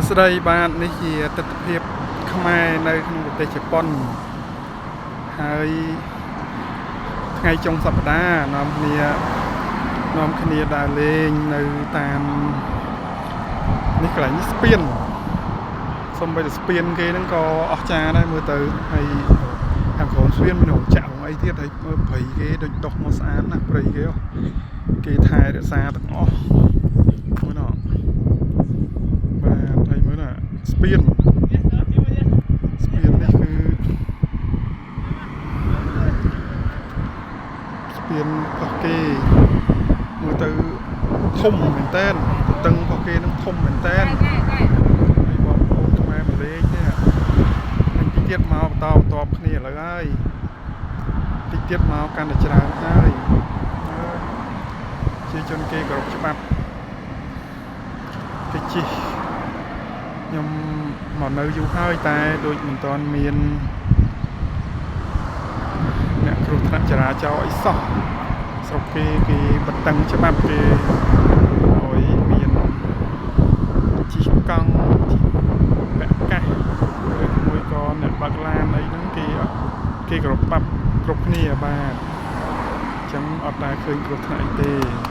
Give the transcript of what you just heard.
សួស្តីបាទនេះជាទស្សនភាពខ្មែរនៅក្នុងប្រទេសជប៉ុនហើយថ្ងៃចុងសប្តាហ៍នាំគ្នានាំគ្នាដើរលេងនៅតាមនេះកន្លែងនេះស្ពានសំបីតែស្ពានគេហ្នឹងក៏អស្ចារ្យដែរមើលទៅហើយខាងក្រោមស្ពានមានរោងចក្ររោងអីទៀតហើយមើលព្រៃគេដូចដុះមកស្អាតណាស់ព្រៃគេហ៎គេថែរក្សាទាំងអស់មើលណ បាទហើយមើលណាស្ពានស្ពាននេះគឺស្ពានរបស់គេមើលទៅធំមែនតើទទឹងរបស់គេនឹងធំមែនតើហើយបងប្អូនខ្មែរមកលេងនេះនឹងតិចទៀតមកបន្តបន្ទាប់គ្នាឥឡូវហើយតិចទៀតមកកាន់តែច្រើនហើយជាជនគេគោរពច្បាប់គេជិះ ខ្ញុំមកនៅយូរហើយតែដូចមិនទាន់មានអ្នកគ្រោះថ្នាក់ចរាចរណ៍អីសោះស្រុកគេគេបន្តឹងច្បាប់គេឲ្យមានជិះកង់ជិះពាក់កាសឬមួយក៏អ្នកបើកឡានអីហ្នឹងគេអត់គេគោរពច្បាប់គ្រប់គ្នាបាទអញ្ចឹងអត់ដែលឃើញគ្រោះថ្នាក់អីទេ។